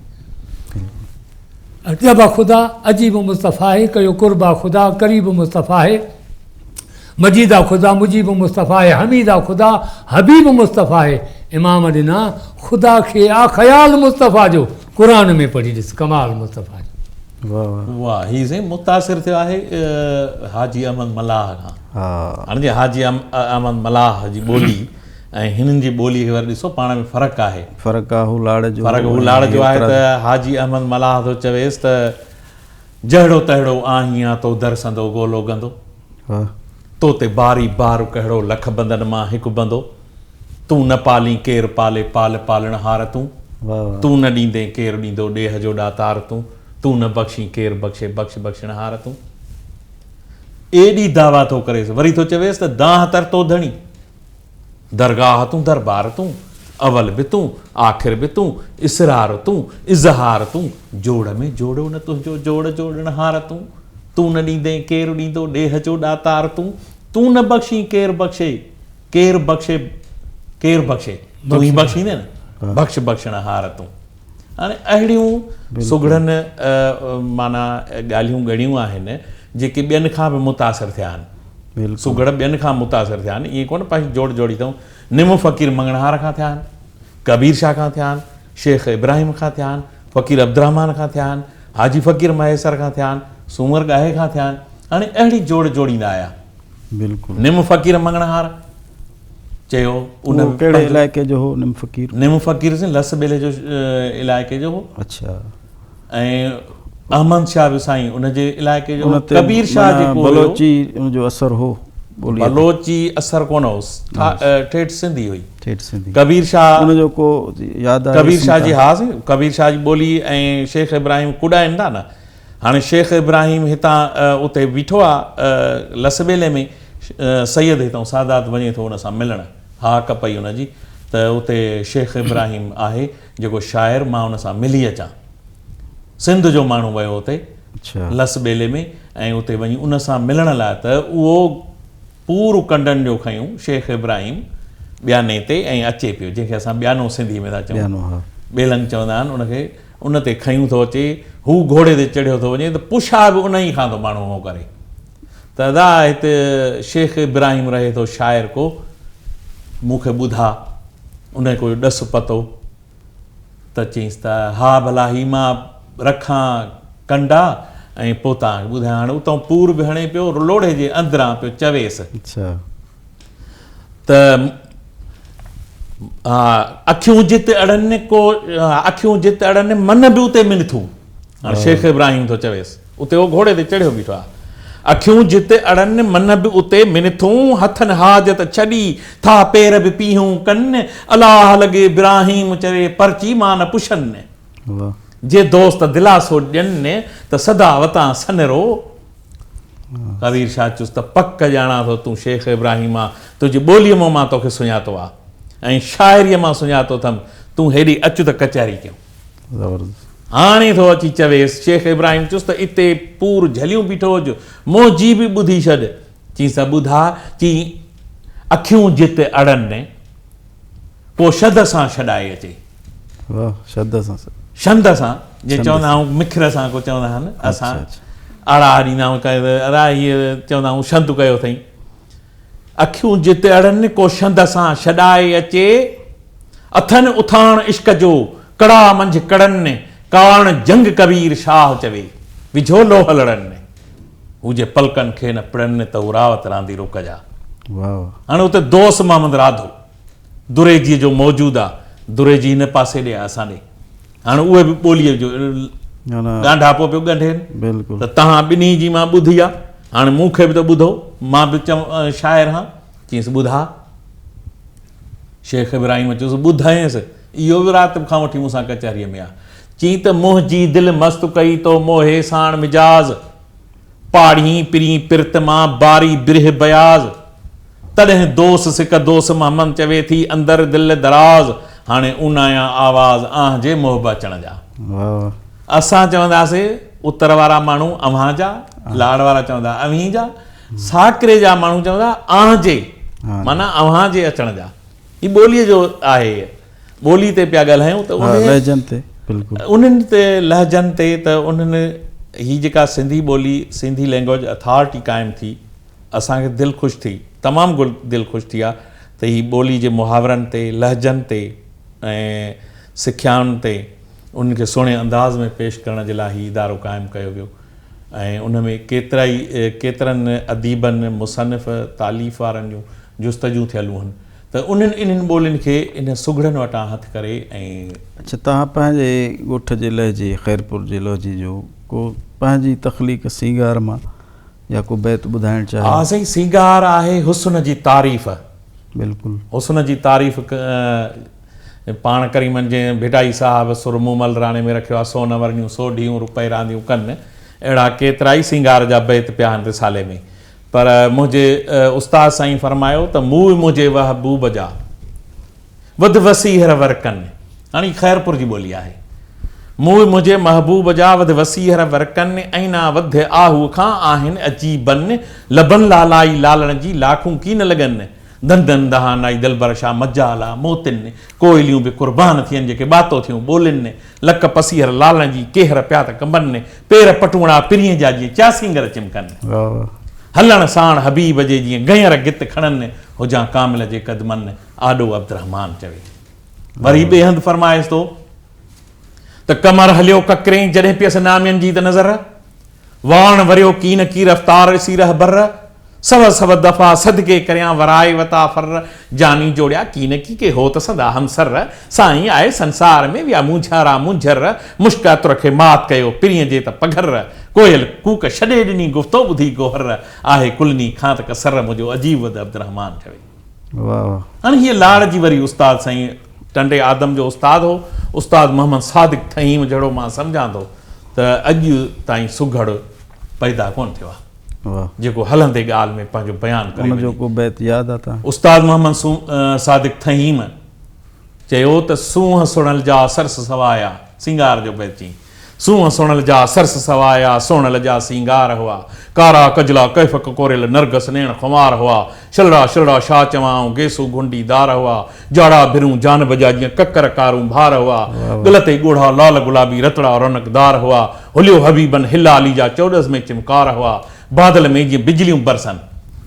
عجب آ خدا، عجيب مصطفيٰ هي، ڪيو قرب آ خدا، قريب مصطفيٰ هي. مجيد آ خدا، مجيب مصطفيٰ هي، حميد آ خدا، حبيب مصطفيٰ هي. امام ڏنا خدا کي آ خيال مصطفيٰ جو، قرآن ۾ پڙهي ڏس ڪمال مصطفيٰ جو. واه واه. واه هي سائين متاثر ٿيو آهي حاجي احمد ملاح کان. ها. هاڻي جي حاجي احمد ملاح جي ٻولي ۽ هنن جي ٻولي کي وري ڏسو پاڻ ۾ فرق آهي. فرق آ هو لاڙ جو فرق هو لاڙ جو آهي ته حاجي احمد ملاح ٿو چويس ته جهڙو تهڙو آهين آ تو در سندو گولو گندو. تو تي باري بار ڪهڙو لک بندن مان هڪ بندو. تون نه پالين ڪير پالي پال پالڻهار تون. تون نه ڏيندين ڪير ڏيندو ڏيهه جو ڏاتار تون. تون نه بخشين ڪير بخشي بخش بخشڻهار تون. ايڏي دعويٰ ٿو ڪريس وري ٿو چويس ته دانهن تر تو ڌڻي. درگاهه تون دربار تون، اول به تون، آخر به تون، اسرار تون، اظهار تون، جوڙ ۾ جوڙو نه تنهنجو جوڙ جوڙڻهار تون، تون نه ڏيندين ڪير ڏيندو ڏيهه جو ڏاتار تون، تون نه بخشين ڪير بخشي، ڪير بخشي، ڪير بخشي، تون ئي بخشيندين نه، بخش بخشڻهار تون. هاڻي اهڙيون سگهڙن معنيٰ ڳالهيون ڳڻيون آهن جيڪي ٻين کان به متاثر ٿيا آهن. سگهڙ ٻين کان متاثر ٿيا آهن ائين ڪونه پنهنجي جوڙ جوڙي اٿئون. نم فقير مڱڻهار کان ٿيا آهن، ڪبير شاهه کان ٿيا آهن، شيخ ابراهيم کان ٿيا آهن، فقير عبدالرحمان کان ٿيا آهن، حاجي فقير مهيسر کان ٿيا آهن، سومر ڳاهي کان ٿيا آهن. هاڻي اهڙي جوڙ جوڙيندا آيا. نم فقير مڱڻهار چيو ان اهو ڪهڙي علائقي جو هو نم فقير؟ نم فقير سائين لس ٻيلي جو علائقي جو هو. اڇا. ۽ احمد شاهه به سائين ان جي علائقي جو هو. ڪبير شاهه جيڪو هيو. بلوچي ان جو اثر هو ٻوليء تي. بلوچي اثر ڪونه هوس. ٺيٺ سنڌي هئي. ٺيٺ سنڌي. ڪبير شاهه ان جو ڪو ياد آهي؟ ڪبير شاهه جي ها سائين ڪبير شاهه جي ٻولي ۽ شيخ ابراهيم ڪڏائن ٿا نه. هاڻي شيخ ابراهيم هتان اتي بيٺو آ لس ٻيلي ۾ سيد هتان سادات وڃي ٿو ان سان ملڻ هاڪ پئي ان جي ته اتي شيخ ابراهيم آهي جيڪو شاعر مان ان سان ملي اچان. سنڌ جو ماڻهو ويو اتي لس ٻيلي ۾ ۽ اتي وڃي ان سان ملڻ لاء ته اهو پور ڪنڊن جو کنيون شيخ ابراهيم ٻياني تي ۽ اچي پيو جنهن کي اسان ٻيانو سنڌي ۾ ٿا چئون ٻيلنگ چوندا آهن ان کي ان تي کنيون ٿو اچي هو گهوڙي تي چڙهيو ٿو وڃي ته پڇا به انهي کان ٿو ماڻهو هو ڪري ته ادا هت شيخ ابراهيم رهي ٿو شاعر ڪو مون کي ٻڌاء انهي ڪو ڏس پتو ته چيس ته ها ڀلا هي مان رکان ڪنڊا ۽ پوء توهان کي ٻڌايان. هاڻي اتان پور به هڻي پيو، لوڙهي جي اندران پيو چويس ته اکيون جت اڙن ڪو اکيون جت اڙن من به اتي منٿون. هاڻي شيخ ابراهيم ٿو چويس، اتي هو گهوڙي تي چڙهيو بيٺو آهي. اکيون جت اڙن من به اتي منٿون، هٿن حاجت ڇڏي ٿا پير به پيهون ڪن، الله لڳي ابراهيم چوي پرچي مان نه پڇن. جي دوست دلاسو ڏين ته سدا وتان سنرو. ڪبير شاهه چيس ته پڪ ڄاڻان ٿو تون شيخ ابراهيم آن، تنهنجي ٻوليء مان مان توکي سڃاتو آ ۽ شاعريء مان سڃاتو اٿم، تون هيڏي اچ ته ڪچهري ڪيون. هاڻي ٿو اچي چويس. شيخ ابراهيم چيس ته اتي پور جهليون بيٺو هج، منهنجي به ٻڌي ڇڏ. چيس ته ٻڌاء. چيائين، اکيون جت اڙن، ڪو شد سان ڇڏائي اچي. واهه، شد سان. شند سان، جيئن چوندا آهيون مکر سان ڪو چوندا آهن، اسان آڙاهه ڏيندا آهيون ته ادا هيء چوندا آهيون شند ڪيو اٿئي. اکيون جت اڙن، ڪو شند سان ڇڏائي اچي. اٿن اٿاڻ عشق جو، ڪڙا منجهه ڪڙن، ڪاڻ جنگ ڪبير شاهه چوي، وجهو لوهه لڙن. هو جي پلڪن کي نه پڙن ته هو راوت راندي رڪ جا. هاڻي اتي دوست محمد راڌو دريجي جو موجود آ، دريجي هن پاسي ڏي آ اسان ڏي. هاڻي اهي به ٻوليء جو ڳانڍاپو پيو ڳنڍين ته توهان ٻنهي جي مان ٻڌي آ، هاڻي مون کي به ته ٻڌو، مان به شاعر هان. چيس ٻڌاء. شيخ ابراهيم چيس، ٻڌائينس، اهو به رات کان وٺي مون سان ڪچهريء ۾ آ. چيائين ته منهنجي دل مست ڪئي تو موهي ساڻ مجاز، پاڙهين پرين پرت مان باري برهه بياض. تڏهن دوس سڪ دوس محمد چوي ٿي اندر دل دراز، هاڻي اونايان آواز آنهه جي محب اچڻ جا. اسان چونداسي اتر وارا ماڻهو اوهان جا، لاڙ وارا چوندا اوهين جا، ساڪري جا ماڻهو چوندا آن جي، معنيٰ اوهان جي اچڻ جا. هي ٻوليء جو آهي، ٻولي تي پيا ڳالهايون ته لهجن تي بلڪل انهن تي لهجن تي ته انهن هي جيڪا سنڌي ٻولي سنڌي لينگويج اٿارٽي قائم ٿي اسان کي دل خوش ٿي تمام دل خوش ٿي آ ته هي ٻولي جي محاورن تي لهجن تي ۽ سکيائن تي انهن کي سهڻي انداز ۾ پيش ڪرڻ جي لاء هي ادارو قائم ڪيو ويو ۽ ان ۾ ڪيترائي ڪيترن اديبن مصنف تاليف وارن جون جستجون ٿيل هن ته انهن انهن ٻولين کي انهن سگهڙن وٽان هٿ ڪري ۽. اڇا توهان پنهنجي ڳوٺ جي لهجي خيرپور جي لهجي جو ڪو پنهنجي تخليق سينگار مان يا ڪو بيت ٻڌائڻ چاهيو. ها سائين سينگار آهي حسن جي تعريف. بلڪل. حسن جي تعريف پاڻ ڪريمن جنهن ڀٽائي صاحب سر مومل راڻي ۾ رکيو آهي سون ورنيون سوڍيون روپئي رانديون ڪن اهڙا ڪيترائي سينگار جا بيت پيا آهن رسالي ۾ پر منهنجي استاد سائين فرمايو ته موء منهنجي وحبوب جا وڌ وسيهر ورڪن هاڻي خيرپور جي ٻولي آهي موء منهنجي محبوب جا وڌ وسيهر ورڪن ائنا وڌ آهوء کان آهن عجيبن لبن لالائي لالڻ جي لاکون ڪين لڳن ڌنڌن دهانائي دلبر شاهه مجالا موتين ڪوئليون به قربان ٿين جيڪي ٻاتو ٿيون ٻولين لڪ پسيهر لالڻ جي ڪيهر پيا ته ڪنبن پير پٽوڻا پرينء جا جيئن چياسينگر چمڪن هلڻ ساڻ حبيب جي جيئن گهنئر گت کڻن هجان ڪامل جي قدمن آڏو عبدالرحمان چوي وري ٻئي هنڌ فرمائيس ٿو ته قمر هليو ڪڪرين جڏهن پيس نامين جي ته نظر واڻ وريو ڪين ڪي رفتار ڏسي رهبر، سو سو دفعا صدقي ڪريان ورائي وتا فر، جاني جوڙيا ڪين ڪي ڪي هوت سندا همسر، سائين آء سنسار ۾ ويا مونجهارا مونجهر، مشڪ عطر کي مات ڪيو پرينء جي ته پگهر، ڪوئل ڪوڪ ڇڏي ڏني گفتو ٻڌي گوهر، آهي ڪلني کان ته ڪسر منهنجو عجيب ود عبدالرحمان چوي. واه واه. هاڻي هيء لاڙ جي وري استاد سائين ٽنڊي آدم جو استاد هو، استاد محمد صادق ٿهيم جهڙو مان سمجهان ٿو ته اڄ تائين سگهڙ پيدا ڪونه ٿيو آهي جيڪو هلندي ڳالهه ۾ پنهنجو بيان ڪري ان جو ڪو بيت ياد آ توهان کي؟ استاد محمد صادق ٿهيم چيو ته سونهن سڻل جا سرس سوايا سينگار جو بيت چيائين. سونهن سڻل جا سرس سوايا، سهڻل جا سينگار هئا. ڪارا ڪجلا ڪيف ڪڪوريل، نرگس نيڻ خمار هئا. شلڙا شلڙا شاهه چوان آئون، گيسو گهنڊي دار هئا. جاڙا ڀرون جانب جا جيئن ڪڪر ڪارون ڀار هئا. ڳل تي ڳوڙها لال گلابي رتڙا رونقدار هئا. هليو حبيبن هلالي جا چوڏس ۾ چمڪار هئا. بادل ۾ جيئن بجليون برسن،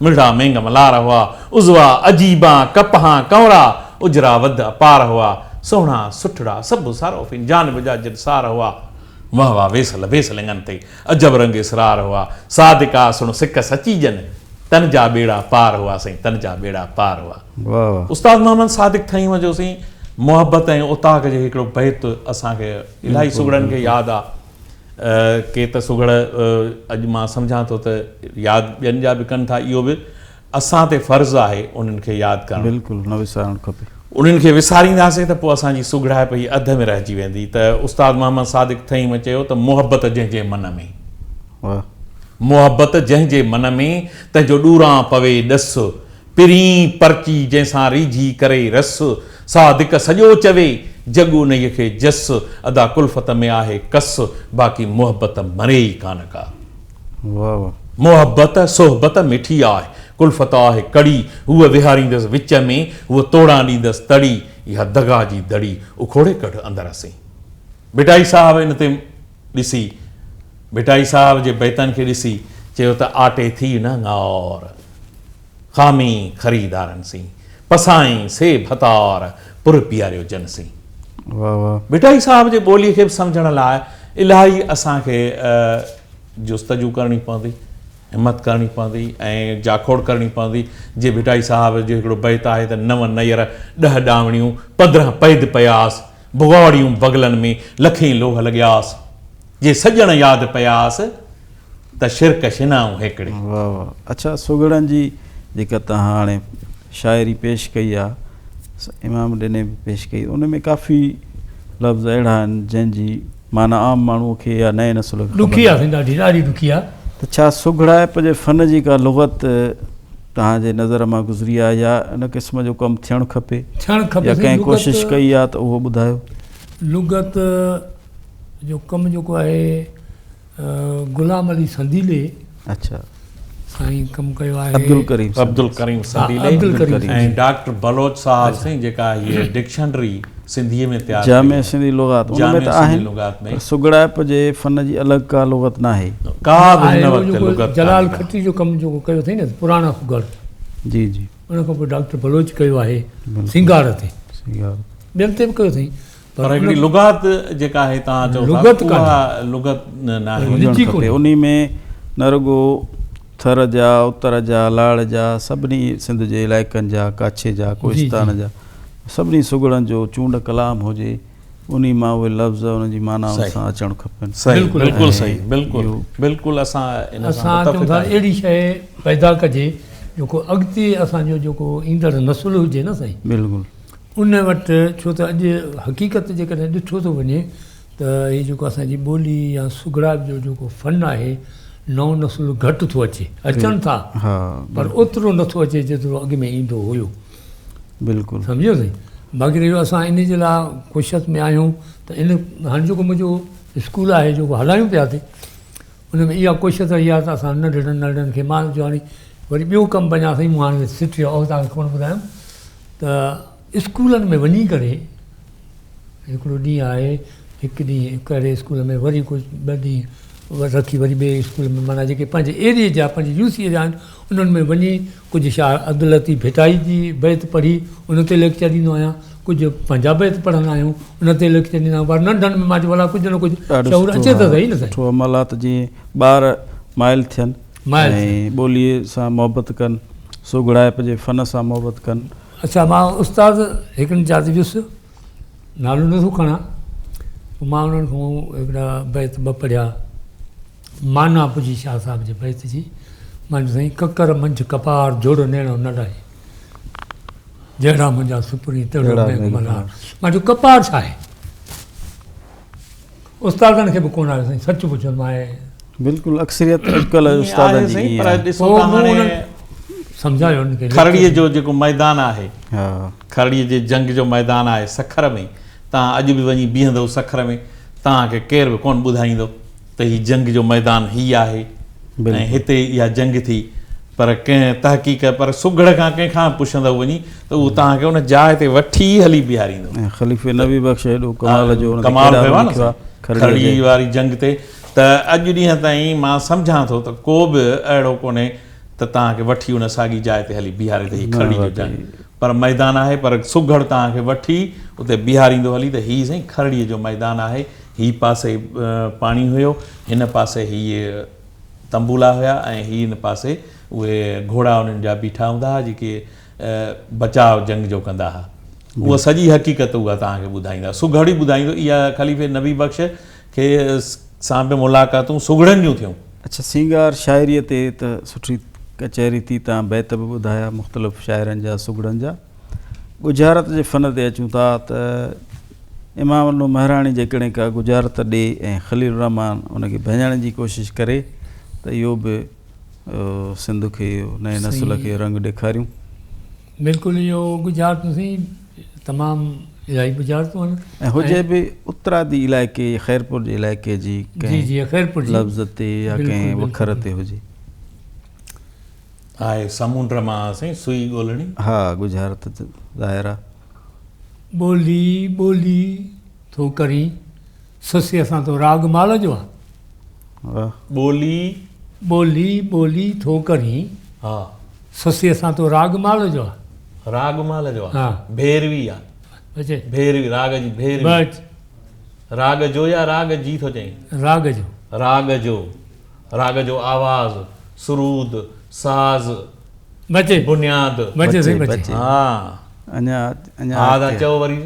مڙها مينگهه ملار هئا. عضوا عجيبان ڪپهان ڪنورا، اجرا وڌ اپار هئا. سهڻا سٺڙا سڀ ساروفين جانب جا جنسار هئا. وهه واه ويس لڀيس لڱن تي، عجب رنگ اسرار هئا. صادقا سڻ سڪ سچي ڄن، تن جا ٻيڙا پار هئا سائين تن جا ٻيڙا پار هئا. واه واه. استاد محمد صادق ٿهيم جو سائين محبت ۽ اوطاق جي هڪڙو بيت اسان کي الاهي سگهڙن کي ياد آ. ڪي ته سگهڙ اڄ مان سمجهان ٿو ته ياد ٻين جا به ڪن ٿا اهو به اسان تي فرض آهي انهن کي ياد ڪرڻ. بلڪل نه وسارڻ کپي. انهن کي وسارينداسين ته پوء اسان جي سگهڙائپ ئي اڌ ۾ رهجي ويندي ته استاد محمد صادق ٿهيم چيو ته محبت جنهن جي من ۾. واهه. محبت جنهن جي من ۾ تنهن جو ڏوران پوي ڏس. پرين پرچي جنهن سان ريجهي ڪري رس، صادق سڄو چوي، جڳ انهيء کي جس، ادا ڪلفت ۾ آهي ڪس، باقي محبت مري ئي ڪانه ڪا. واه واه. محبت صحبت مٺي آهه، ڪلفت آهه ڪڙي، هوء ويهاريندس وچ ۾، هوء توڙان ڏيندس تڙي، اها دغا جي دڙي، اکوڙي ڪڍ اندر سين. ڀٽائي صاحب ان تي ڏسي، ڀٽائي صاحب جي بيتن کي ڏسي چيو ته آٽي ٿي نه ڱار. خامي خريدارن سين، پسائين سي ڀتار، پر پياريو جن سين. واه واه. ڀٽائي صاحب جي ٻوليء کي به سمجهڻ لاء الاهي اسان کي جستجو ڪرڻي پوندي، همت ڪرڻي پوندي ۽ جاکوڙ ڪرڻي پوندي. جي ڀٽائي صاحب جو هڪڙو بيت آهي ته نو نير، ڏهه ڏانوڻيون، 15 پيد پياس، بغاڙيون بغلن ۾، لکين لوهه لڳياس. جي سڄڻ ياد پياس، ته شرڪ شنائون هيڪڙي. واه واه اڇا سگهڙن جي جيڪا توهان هاڻي شاعري پيش ڪئي آ امام ڏني به پيش ڪئي ان ۾ ڪافي لفظ اهڙا آهن جنهن جي معنيٰ عام ماڻهو کي يا نئين نسل کي ڏکي آ سائين ڏاڍي ڏاڍي ڏکي آ. ته ڇا سگهڙائپ جي فن جي ڪا لغت توهان جي نظر مان گذري آ يا ان قسم جو ڪم ٿيڻ کپي ٿيڻ کپي يا ڪنهن ڪوشش ڪئي آ ته اهو ٻڌايو. لغت جو ڪم جيڪو آهي. غلام علي سنديلي اڇا سائين ڪم ڪيو آهي. عبدالڪريم عبدالڪريم سنديلي ۽ ڊاڪٽر بلوچ صاحب سائين جيڪا هيء ڊڪشنري سنڌيء ۾ تيار ڪئي جامع سنڌي لغات ان ۾ ته آهن پر سگهڙائپ جي فن جي الڳ ڪا لغت ناهي. ڪا به هن وقت لغت ڪانهي. جلال کٽري جو ڪم جيڪو ڪيو اٿئي نه پراڻا سگهڙ. جي جي. ان کان پوء ڊاڪٽر بلوچ ڪيو آهي سينگار تي. سينگار. ٻين تي به ڪيو اٿئي. پر هڪڙي لغات جيڪا آهي توهان چئو ٿا اها لغت ناهي. هجڻ کپي. انهي ۾ نه رڳو ٿر جا، اتر جا، لاڙ جا، سڀني سنڌ جي علائقن جا، ڪاڇي جا، ڪوهستان جا، سڀني سگهڙن جو چونڊ ڪلام هجي، انهي مان اهي لفظ انهن جي معنائن سان اچڻ کپن. صحيح بلڪل صحيح بلڪل بلڪل اسان ان سان اسان چئون متفق ٿا آهيون. اهڙي شيء پيدا ڪجي جيڪو اڳتي اسان جو جيڪو ايندڙ نسل هجي نه سائين. بلڪل. ان وٽ ڇو ته اڄ حقيقت جيڪڏهن ڏٺو ٿو وڃي ته هي جيڪو اسان جي ٻولي يا سگهڙائپ جو جيڪو فن آهي نئون نسل گهٽ ٿو اچي اچن ٿا پر اوترو نٿو اچي جيترو اڳ ۾ ايندو هيو. بلڪل. سمجهيو سائين باقي رهيو اسان ان جي لاء ڪوشش ۾ آهيون ته ان هاڻي جيڪو منهنجو اسڪول آهي جيڪو هلايون پيا ٿي ان ۾ اها ڪوشش رهي آهي ته اسان ننڍڙن ننڍڙن کي مان جو هاڻي وري ٻيو ڪم به اڃا سائين مون هاڻي سٽ جو توهان کي ڪونه ٻڌايم ته اسڪولن ۾ وڃي ڪري هڪڙو ڏينهن آهي هڪ ڏينهن ڪهڙي اسڪول ۾ وري ڪجهه ٻه ڏينهن رکي وري ٻئي اسڪول ۾ معنيٰ جيڪي پنهنجي ايريي جا پنهنجي يو سي جا آهن انهن ۾ وڃي ڪجهه شاهه عبداللطيف ڀٽائي جي بيت پڙهي ان تي ليڪچر ڏيندو آهيان ڪجهه پنهنجا بيت پڙهندا آهيون ان تي ليڪچر ڏيندا آهيون پر ننڍن ۾ مان چيو ڀلا ڪجهه نه ڪجهه شعور اچي ته سهي نه سائين. سٺو عمل آهي ته جيئن ٻار مائل ٿين ۽ ٻوليء سان محبت ڪن، سگهڙائپ جي فن سان محبت ڪن. اڇا مان استاد هڪڙن جاء تي ويس نالو نه ٿو کڻان پوء مان انهن کان هڪڙا بيت ٻه پڙهيا معنيٰ پڇي شاهه صاحب جي بيت جي مان چيو سائين ڪڪر منجهه ڪپار جوڙ نيڻو نه لاهي جهڙا منهنجا سپرين تهڙو ميگهه ملهار. مان چيو ڪپار ڇا آهي؟ استادن کي به ڪونه آيو سائين سچ پڇو مان بلڪل اڪثريت اڄڪلهه استادن جي ائين آهي. ڏسو ته هاڻي سمجهايو انهن کي کرڙيء جو جيڪو ميدان آهي کرڙيء جي جنگ جو ميدان آهي سکر ۾ توهان اڄ به وڃي بيهندؤ سکر ۾ توهان کي ڪير به ڪونه ٻڌائيندو ته هي جنگ جو ميدان هي آهي ۽ هتي اها جنگ ٿي پر ڪنهن تحقيق پر سگهڙ کان ڪنهن کان به پڇندؤ وڃي ته اهو توهان کي ان جاء تي وٺي هلي بيهاريندو. ۽ خليفي نبي بخش ايڏو ڪمال جو ان تي ڪمال ڪهڙا ڪيو به آهي نه لکيو آهي سائين کرڙي واري جنگ تي ته اڄ ڏينهن تائين مان سمجهان ٿو ته ڪو به اهڙو ڪونهي ته توهان کي وٺي ان ساڳي جاء تي هلي بيهاري ته هي کرڙي جو جنگ پر ميدان آهي پر سگهڙ توهان کي وٺي اتي بيهاريندو هلي ته هي سائين کرڙي جو ميدان آهي هي پاسي پاڻي هيو هن پاسي هي تنبولا هيا ۽ هي هن پاسي اهي گهوڙا انهن جا بيٺا هوندا ها جيڪي بچاء جنگ جو ڪندا ها. اها سڄي حقيقت اها توهان کي ٻڌائيندا. سگهڙ ئي ٻڌائيندو. اها خليفي نبي بخش کي سان به ملاقاتون سگهڙن جون ٿيون. اڇا سينگار شاعريء تي ته سٺي ڪچهري ٿي توهان بيت به ٻڌايا مختلف شاعرن جا سگهڙن جا. ڳجهارت جي فن تي اچون ٿا ته امام ڏنو مهراڻي جيڪڏهن ڪا ڳجهارت ڏي ۽ خليل الرحمان ان کي ڀڃڻ جي ڪوشش ڪري ته اهو به سنڌ کي نئين نسل کي رنگ ڏيکاريون. بلڪل اهو ڳجهارتون سائين تمام الاهي ڳجهارتون آهن. ۽ هجي به اترادي علائقي خيرپور جي علائقي جي ڪنهن لفظ تي يا ڪنهن وکر تي هجي. آهي سمونڊ مان سائين سوئي ڳولڻي. ها ڳجهارت ته ظاهر آ. ٻولي ٻولي ٿو ڪرين سسيء سان تو راڳ مال جو آ. واھ. ٻولي. ٻولي ٻولي ٿو ڪرين. ها. سسيء سان تو راڳ مال جو آ. راڳ مال جو آ. ها. ڀيروي آ. بچي. ڀيروي راڳ جي ڀيروي. بچ. راڳ جو يا راڳ جي ٿو چئين؟ راڳ جو. راڳ جو. راڳ جو آواز، سرود، ساز، بچي. بنياد. بچي سائين بچي. ها. اڃا اڃا ها ته چئو وري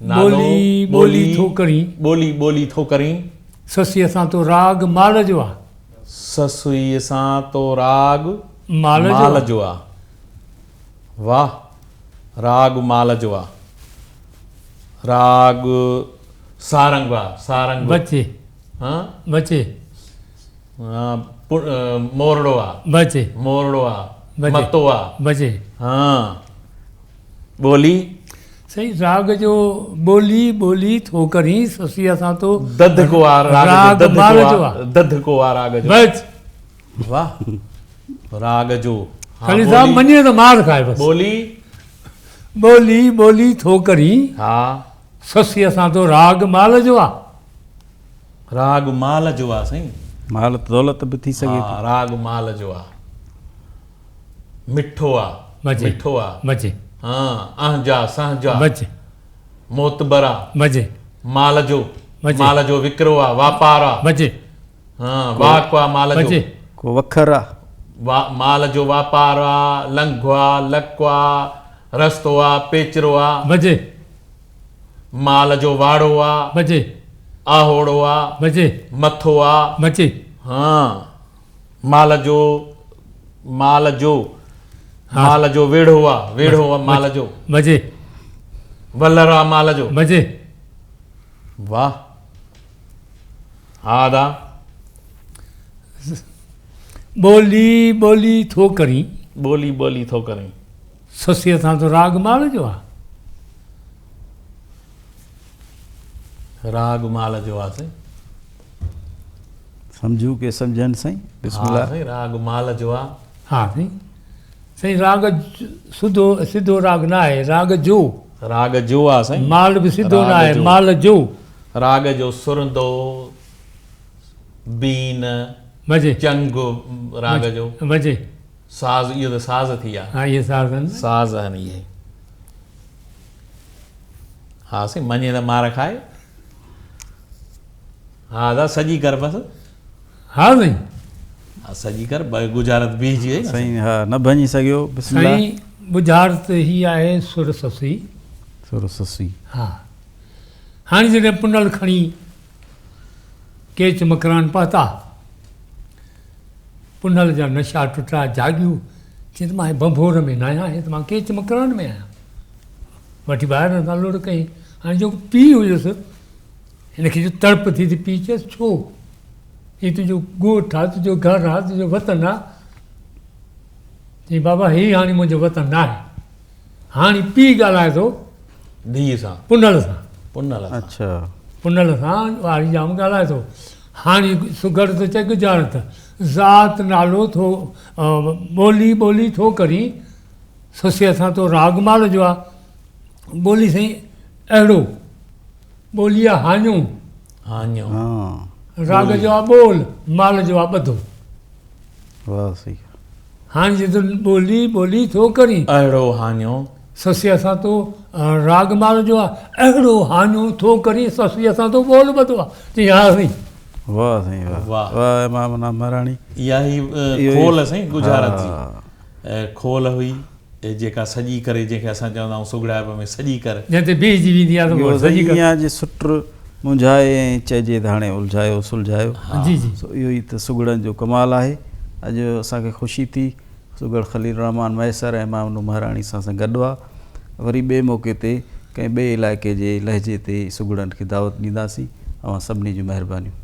نالو. ٻولي ٻولي ٿو ڪرين. ٻولي ٻولي ٿو ڪرين. سسئيء سان تو راڳ مال جو آ. سسئيء سان تو راڳ مال جو آ. واھ راڳ مال جو آ. راڳ سارنگ آ سارنگ. بچي. ها. بچي. مورڙو آ. بچي. مورڙو آ. بچي. متو آ. بچي. ها. ٻولي. سائين راڳ جو ٻولي ٻولي ٿو ڪرين سسيء سان تو دڌ ڪو آ راڳ جو دڌ ڪو آ دڌ ڪو آ راڳ جو بس واه راڳ جو خليل صاحب مڃي ته مار کائي بس ٻولي ٻولي ٻولي ٿو ڪرين ها سسيء سان تو راڳ مال جو آ راڳ مال جو آ سائين مال ته دولت به ٿي سگهي ٿي ها راڳ مال جو آ مٺو آ مٺو آ ها اهنجا سهنجا معتبر آ مال جو مال جو وڪرو آ واپار آ ها واڪ آ مال جو ڪو وکر آ مال جو واپار آ لنگهه آ لڪ آ رستو آ پيچرو آ مال جو واڙو آ آهوڙو آ مٿو آ ها مال جو مال جو مال جو ويڙهو آ ويڙهو آ مال جو مزي ولر آ مال جو مزي واه ها ادا ٻولي ٻولي ٿو ڪرين ٻولي ٻولي ٿو ڪرين سسيء سان تو راڳ مال جو آ راڳ مال جو آ سائين سمجهون ڪي سمجهن سائين بسم الله. ها سائين راڳ مال جو آ. ها سائين سائين راڳ سڌو سڌو راڳ نه آهي راڳ جو. راڳ جو آ سائين. مال به سڌو نه آهي مال جو. راڳ جو سرندو بين مزي چنگ راڳ جو مزي ساز اهو ته ساز ٿي ويا. ها اهي ساز آهن. ساز آهن اهي. ها سائين مڃي ته مار کائي. ها ادا سڄي ڪر بس. ها سائين. ها سڄي ڪر ڳجهارت بيهجي وئي نه. سائين ها نه ڀڃي سگهيو بسم الله. سائين ڳجهارت هي آهي سر سسئي. سر سسئي. ها هاڻي جڏهن پنل کڻي ڪيچ مڪران پهتا پنل جا نشا ٽٽا جاڳيو چي ته مان هي ڀنڀور ۾ ناهيان هي ته مان ڪيچ مڪران ۾ آهيان وٺي ٻاهر تان لڙ ڪئي هاڻي جيڪو پيء هيس هن کي جو تڙپ ٿي ته پيء چيس، ڇو؟ هي تنهنجو ڳوٺ آ، تنهنجو گهر آ، تنهنجو وطن آ. چيائين، بابا هي هاڻي منهنجو وطن ناهي. هاڻي پيء ڳالهائي ٿو ڌيء سان. پنهل سان. پنهل سان. اڇا. پنهل سان واري ڄام ڳالهائي ٿو. هاڻي سگهڙ ٿو چئي ڳجهارت، ذات نالو ٿو ٻولي ٻولي ٿو ڪرين، سسئيء سان تو راڳ مال جو آ. ٻولي سائين اهڙو. ٻولي آ هاڃو. هاڃو. راڳ جو آ ٻول، مال جو آ ٻڌو. واه سائين. هاڻي جي تون ٻولي ٻولي ٿو ڪرين. اهڙو هاڃو. سسيء سان تو راڳ مال جو آ. اهڙو هاڃو ٿو ڪرين سسيء سان تو ٻول ٻڌو آ. چي ها سائين. واه سائين واه. واه امام نامراڻي. اها هئي کول سائين ڳجهارت جي کول هئي. جيڪا سڄي ڪري جنهن کي اسان چوندا آهيون سگهڙائپ ۾ سڄي ڪر. جنهن تي بيهجي ويندي آهي ته اهو سڄي ڪر. اهو آهي جي سٽ منجهائي ۽ چئجي ته هاڻي الجهايو سلجهايو. جي جي. سو اهو ئي ته سگهڙن جو ڪمال آهي. اڄ اسان کي خوشي ٿي سگهڙ خليل الرحمان مهيسر ۽ امام نوح مهراڻي سان سان گڏ هئا. وري ٻئي موقعي تي ڪنهن ٻئي علائقي جي لهجي تي سگهڙن کي دعوت ڏينداسين. اوهان سڀني جون مهربانيون.